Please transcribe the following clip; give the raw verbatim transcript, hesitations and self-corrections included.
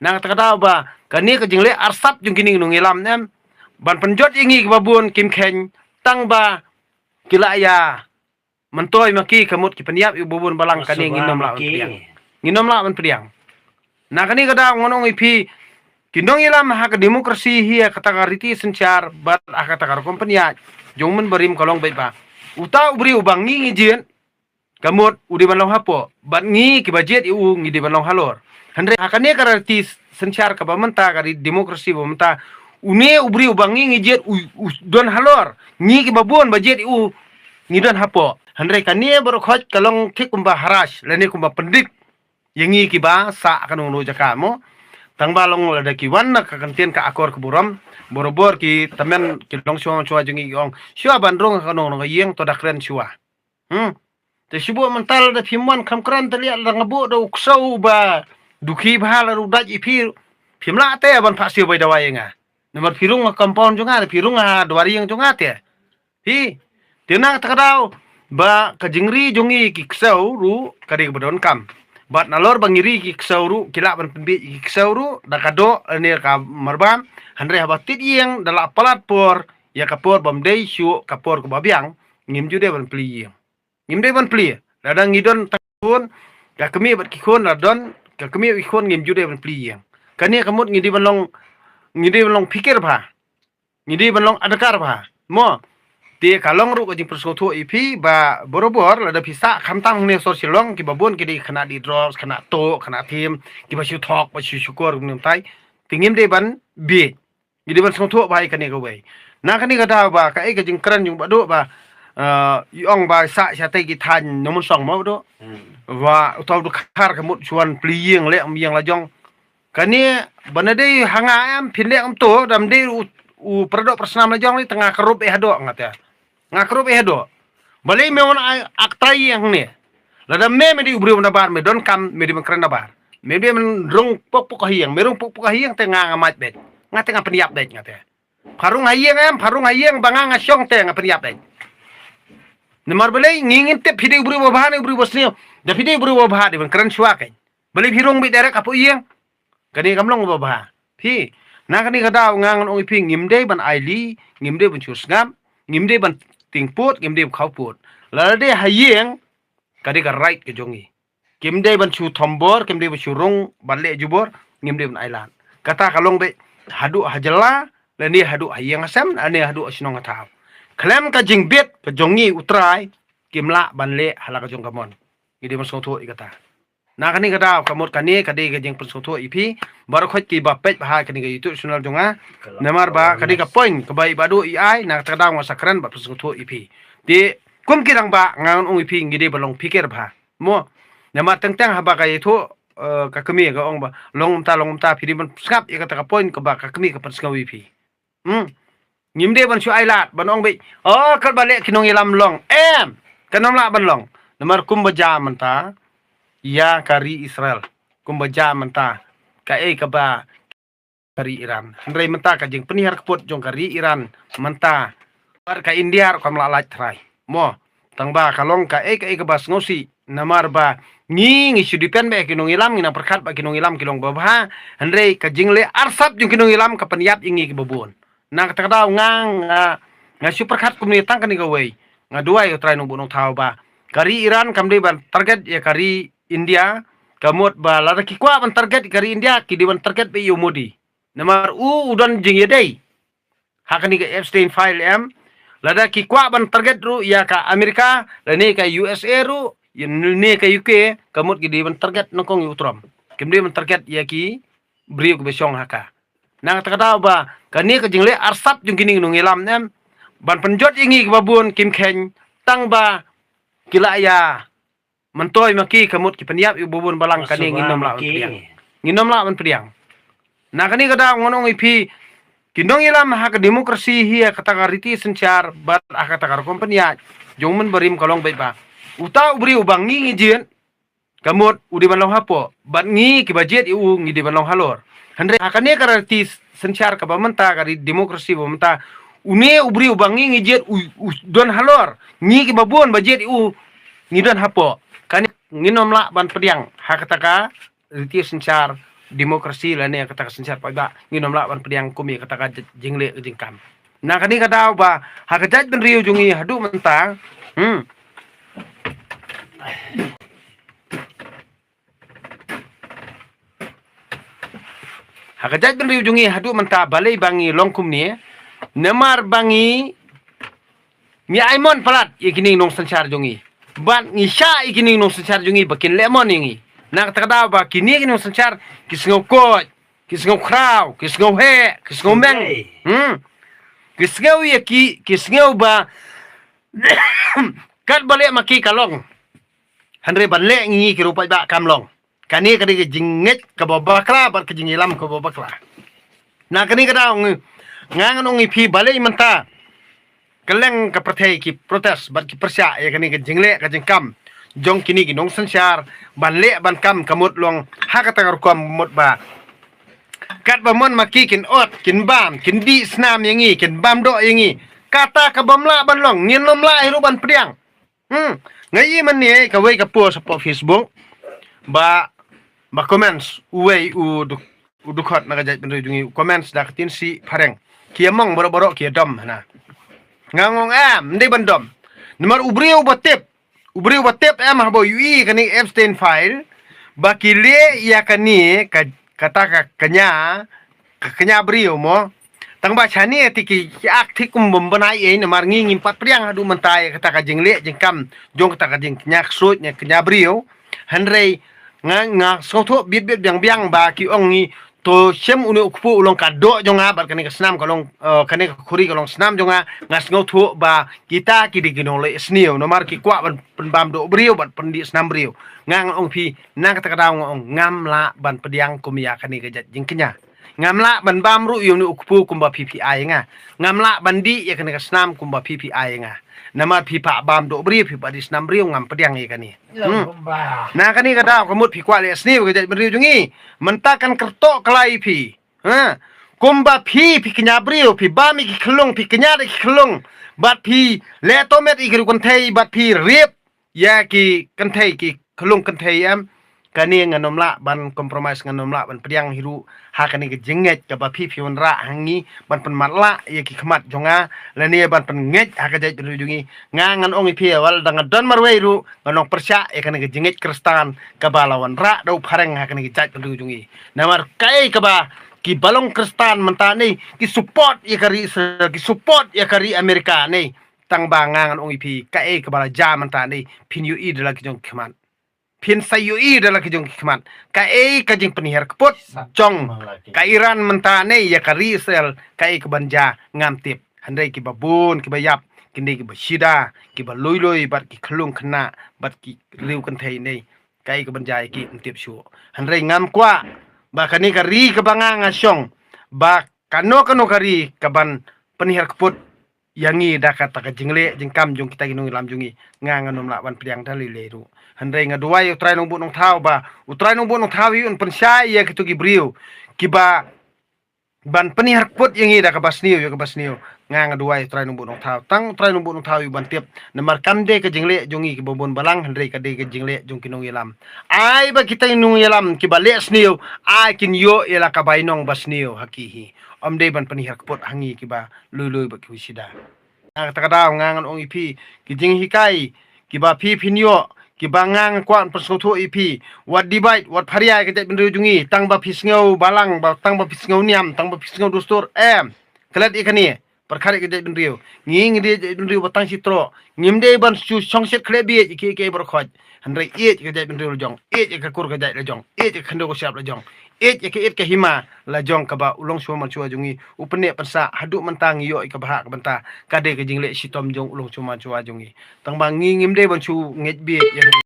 Na kata ka daw ba kane ka jingleh arsap jong kine ki nongïalam em ban pynjot ïa ngi kiba bun kim kheiñ tang ba ki la ïa myntoi ma ki ka mut ki pynïap ïa u ba bun balang kane ngin ym lah ban pdiang. Ngin ym lah ban pdiang. Na kane ka daw ngan ong ïa phi ki nongïalam ha ka demokrasi hi ha kata ka riti synshar bad ha kata ka rukom pynïaid jong u mynbarim ka long beit ba uta u briew uba ngi ngi jied ka mut u dei ban long hapoh bad ngi kiba jied ïa u ngi dei ban long halor. Hynrei ha kane ka riti synshar kaba mynta ka ri demokrasi ba mynta une u briew uba ngi ngi jied u, u don halor, ngi kiba bun ba jied ïa u ngi don hapoh. Hynrei kane baroh khoit ka long thik kumba harass lane kumba pyndit ïa ngi kiba sah ha kano kano jaka mo. Tang ba long lada ki wan na ka kyntien ka akor ka burom, barabor ki tymmen ki longshuwa shuwa jong ngi ki ong shuwa ban rung ha kano kano ka ïing to da kren shuwa. Hmm. Te shu buh mynta lada phim wan kham kren te leh lada nga buh da u ksew ba dukhi bha lada u dait ïa phi. Phim lah te ban phah siew bai dawai ïa nga. Namar phi rung ha compound jong nga, phi rung ha dwar ïing jong nga te. Phi. Te na kata ka daw ba ka jingri jong ngi ki ksew ruh ka dei kaba donkam. Bad nalor ba ngi ri ki ksew ruh ki lah ban pynbiej ki ksew ruh da ka doh ne ka marbam. Hynrei haba tied ïing da la palat por ïa ka por bym dei shuh ka por kaba biang ngim ju dei ban plie ïing. Ngim dei ban plie. Lada ngi don tang khun, ka kmie bad ki khun la don, ka kmie bad ki khun ngim ju dei ban plie ïing. Kane ka mut ngi dei ban long, ngi dei ban long phikir bha. Ngi dei ban long adkar bha. Mo. Te ka long ruh ka jingpynsngewthuh ïa phi ba barabor lada phi sah khamtam hangne sor Shillong kiba bun ki dei khynnah die drugs, khynnah tuh, khynnah thiem, kiba shu thok, ba shu shukor kumne kumtai. Te ngim dei ban bieit. Ngi dei ban sngewthuh bha ïa kane kawei. Na kane ka daw ba kaei ka jingkren jong Bah Duh ba, eh, i ong ba sah shatei ki thaiñ nongmynsong mo Bah Duh. Hmm. Ba uta u dkhar ka mut shu wan plie ïing leh ym ïeng la jong. Kane ba na dei ha nga em phin leh kumto da ym dei u, u paradoh parasnam la jong lei te nga krup eh hadoh nga te. Nga krup eh hadoh. Balei me wan ai ak tai ïing hangne. Lada me me dei u briew nabar me donkam me dei ban kren nabar. Me dei ban rung pok pok ha ïing, me rung pok pok ha ïing te nga nga mait beit. Nga te nga pynïap beit nga te. Pha rung ha ïing em, pha rung ha ïing ba nga nga shong te nga pynïap beit. Namar balei ngi ngin tip phi dei u briew ba bha ne u briew ba sniew. Da phi dei u briew ba bha dei ban kren shuwa kein. Balei phi rung beit direct hapoh ïing. Kane kam long ba bha. Phi, na kane ka daw nga ngan ong ïa phi ngim dei ban aili, ngim dei ban shu sngap, ngim dei ban tieng pud, ngim dei ban khaw pud. Lada dei ha ïing, ka dei ka right ka jong ngi. Kim dei ban shu thombor, kim dei ban shu rung ban leh jubor, ngim dei ban ailad. Kata ka long beit haduh ha jylla, lane haduh ha ïing ha sem, lane haduh ha shnong ha thaw. Khlem ka jingbit ka jong ngi U Trai, kim lah ban leh ha la ka jong ka mon. Ngi dei ban sngewthuh ïa kata. Na kane ka daw ka mut kane ka dei ka jingpynsngewthuh ïa phi. Baroh khoit kiba peit bha kane ka YouTube channel jong nga. Namar ba ka dei ka point kaba i Bah Duh i ai, na kata ka daw nga sa kren bad pynsngewthuh ïa phi. Te kum ki rangbah nga ngan ong ïa phi ngi dei ban long phikir bha. Mo. Namar teng teng haba ka ïathuh, eh, ka kmie ka ong ba long kumta long kumta phi dei ban sngap ïa kata ka point kaba ka kmie ka pynsngew ïa phi. Hmm. Ngim dei ban shu ailad ban ong beit, oh, katba leh ki nongïalam long. Em, kan ym lah ban long. Namar kumba jia mynta ïa ka ri Israel, kumba jia mynta kaei kaba ka ri Iran. Hynrei mynta ka jingpynhiar kput jong ka ri Iran mynta bad ka India ruh kam lah lait trai. Mo, tang ba ka long kaei kaei kaba sngewsih. Namar ba ngi ngi shu depend bad ki nongïalam, ngi nang pyrkhat ba ki nongïalam ki long ba bha. Hynrei ka jingleh arsap jong ki nongïalam ka pynïap ïa ngi kiba bun. Na kata ka daw nga, nga, nga shu pyrkhat kumne tang kane kawei. Nga duwai ïa U Trai Nongbuh Nongthaw ba ka ri Iran kam dei ban target ïa ka ri India. Ka mut ba lada ki kwah ban target ïa ka ri India ki dei ban target beit ïa u Modi. Namar u u don jingïadei ha kane ka Epstein file em. Lada ki kwah ban target ruh ïa ka Amerika lane ka U S A ruh, ïa ne ka U K, ka mut ki dei ban target nyngkong ïa u Trump. Kim dei ban target ïa ki briew kiba shong ha ka. Na kata ka daw ba kane ka jingleh arsap jong kine ki nongïalam em ban pynjot ïa ngi kiba bun kim kheiñ tang ba ki la ïa myntoi ma ki ka mut ki pynïap ïa u ba bun balang kane ngin ym lah ban pdiang. Ngin ym lah ban pdiang. Na kane ka daw ngan ong ïa phi ki nongïalam ha ka demokrasi hi ha kata ka riti synshar bad ha kata ka rukom pynïaid jong u mynbarim ka long beit ba uta u briew uba ngi ngi jied ka mut u dei ban long hapoh bad ngi kiba jied ïa u ngi dei ban long halor. Hynrei ha kane ka riti synshar kaba mynta ka ri demokrasi ba mynta une u briew uba ngi ngi jied u, u don halor, ngi kiba bun ba jied ïa u ngi don hapoh. Kane ngin ym lah ban pdiang ha kata ka riti synshar demokrasi lane kata ka synshar paidbah, ngin ym lah ban pdiang kum ïa kata ka jingleh ka jingkam. Na kane ka daw ba ha ka jaitbynriew jong ngi haduh mynta, hmm, ha ka jaitbynriew jong ngi haduh mynta balei ba ngi long kumne, namar ba ngi, ngi ai mon palat ïa kine ki nongsynshar jong ngi. Bad ngi shah ïa kine ki nongsynshar jong ngi ba kin leh mon ïa ngi. Na kata ka daw ba kine ki nongsynshar ki sngew koit, ki sngew khraw, ki sngew heh, ki sngew meng. Hmm. Ki sngew ïa ki, ki sngew ba katba leh ma ki ka long, hynrei ban leh ngi ki ruh paidbah kam long. Kane ka dei ka jingngeit kaba bakla bad ka jingïalam kaba bakla. Na kane ka daw ngi, nga ngan ong ïa phi balei mynta kylleng ka pyrthei ki protest bad ki pyrshah ïa kane ka jingleh ka jingkam jong kine ki nongsynshar ban leh ban kam ka mut long ha kata ka rukom mut ba katba mon ma ki kin ot, kin bam, kin dih snam ïa ngi, kin bam doh ïa ngi. Kata ka bym lah ban long, ngin ym lah hi ruh ban pdiang. Hmm. Nga ïohi mynne kawei ka post hapoh Facebook ba, ba comments uwei u duk-, u dkhot na ka jaitbynriew jong ngi, u comments da ka ktien shi phareng. Ki ïa mong baroh baroh ki ïa dom hana. Nga ong em, ym dei ban dom. Namar u briew ba tip, u briew ba tip em haba u ïohi kane Epstein file ba ki leh ïa kane ka, kata ka kñia, ka kñia briew mo. Tang ba shane te ki, ki ak thik kum bym bynai ei, namar ngi ngim pat pdiang haduh mynta ïa kata ka jingleh jingkam jong kata ka jingkñia ksuid ne kñia briew. Hynrei nga, nga sngewthuh bit bit biang biang ba ki ong ngi to shem une u kpu u long ka doh jong nga bad kane ka snam ka long, eh, kane ka khuri ka long snam jong nga. Nga sngewthuh ba kita ki dei ki nongleh sniew namar ki kwah ban pynbam doh briew bad pyndih snam briew. Nga ngan ong phi, na kata ka daw nga ong ngam lah ban pdiang kum ïa kane ka jait jingkñia. Ngam lah ban bam ruh ïa une u kpu kumba phi phi ai nga. Ngam lah ban dih ïa kane ka snam kumba phi phi ai nga. Namar phi pha bam doh briew, phi pha dih snam briew, ngam pdiang ïa kane. Hmm. Na kane ka daw ka mut phi kwah leh sniew ka jaitbynriew jong ngi. Mynta kan kyrtoh klai phi. Ha? Kumba phi phi kñia briew, phi bam ïa ki khyllung, phi kñia da ki khyllung. Bad phi leh tohmet ïa ki riew kynthei, bad phi rep ïa ki kynthei, ki khyllung kynthei em. Kane ngan ym lah ban compromise, ngan ym lah ban pdiang hi ruh ha kane ka jingngeit kaba phi phi wanrah ha ngi ban pynmatlah ïa ki khmat jong nga lane ban pynngeit ha ka jaitbynriew jong ngi. Nga ngan ong ïa phi wat la dang don marwei ruh ngan ong pyrshah ïa kane ka jingngeit Khristan kaba la wanrah da u phareng ha kane ka jaitbynriew jong ngi. Namar kaei kaba ki ba long Khristan mynta ne ki support ïa ka ri Israel, ki support ïa ka ri Amerika ne. Tang ba nga ngan ong ïa phi kaei kaba la jia mynta ne phin ïohi da la ki jong ki khmat. Phin sa ïohi da la ki jong ki khmat. Kaei ka jingpynhiar kput jong ka Iran mynta ne ïa ka ri Israel, kaei kaban jia ngam tip. Hynrei kiba bun kiba ïap kin dei kiba shida, kiba lui lui bad ki khyllung khynnah bad ki riew kynthei ne. Kaei kaban jia ïa ki ym tip shuh. Hynrei ngam kwah ba kane ka ri kaba nga nga shong ba kano kano ka ri kaban pynhiar kput ïa ngi da kata ka jingleh jingkam jong kita ki nongïalam jong ngi. Nga ngan ym lah ban pdiang da lei lei ruh. Hynrei nga duwai ïa u Trai Nongbuh Nongthaw ba u Trai Nongbuh Nongthaw hi un pynshai ïa kito ki briew kiba ban pynhiar kput ïa ngi da kaba sniew ïa kaba sniew. Nga nga duwai ïa u Trai Nongbuh Nongthaw, tang u Trai Nongbuh Nongthaw hi u ban tip. Namar kam dei ka jingleh jong ngi kiba bun balang, hynrei ka dei ka jingleh jong ki nongïalam. Ai ba kita ki nongïalam kiba leh sniew ai kin ïoh ïa la ka bainong ba sniew ha ki hi. Ym dei ban pynhiar kput ha ngi kiba lui lui bad kiba shida. Na kata ka daw nga ngan ong ïa phi ki jinghikai kiba phi phin ïoh, kiba nga nga kwah pynsngewthuh ïa phi. Wat divide, wat pharia ïa ka jaitbynriew jong ngi tang ba phi sngew balang, ba tang ba phi sngew niam, tang ba phi sngew dustur. Em, klet ïa kane, pyrkhat ïa ka jaitbynriew. Ngi ngi dei jaitbynriew ba tang shi troh. Ngim dei ban shu shongshit khleh bieit ïa kiei kiei baroh khoit. Hynrei ïeit ïa ka jaitbynriew la jong, ïeit ïa ka kur ka jait la jong, ïeit ïa ka khyndew ka shyiap la jong, ïeit ïa ka ïit ka hima la jong kaba u longshuwa manshuwa jong ngi u pynneh pynsah haduh mynta ngi ïoh ïa ka bhah ka bynta. Ka dei ka jingleh shitom jong u longshuwa manshuwa jong ngi. Tang ba ngi ngim dei ban shu ngeit bieit ïa ngi.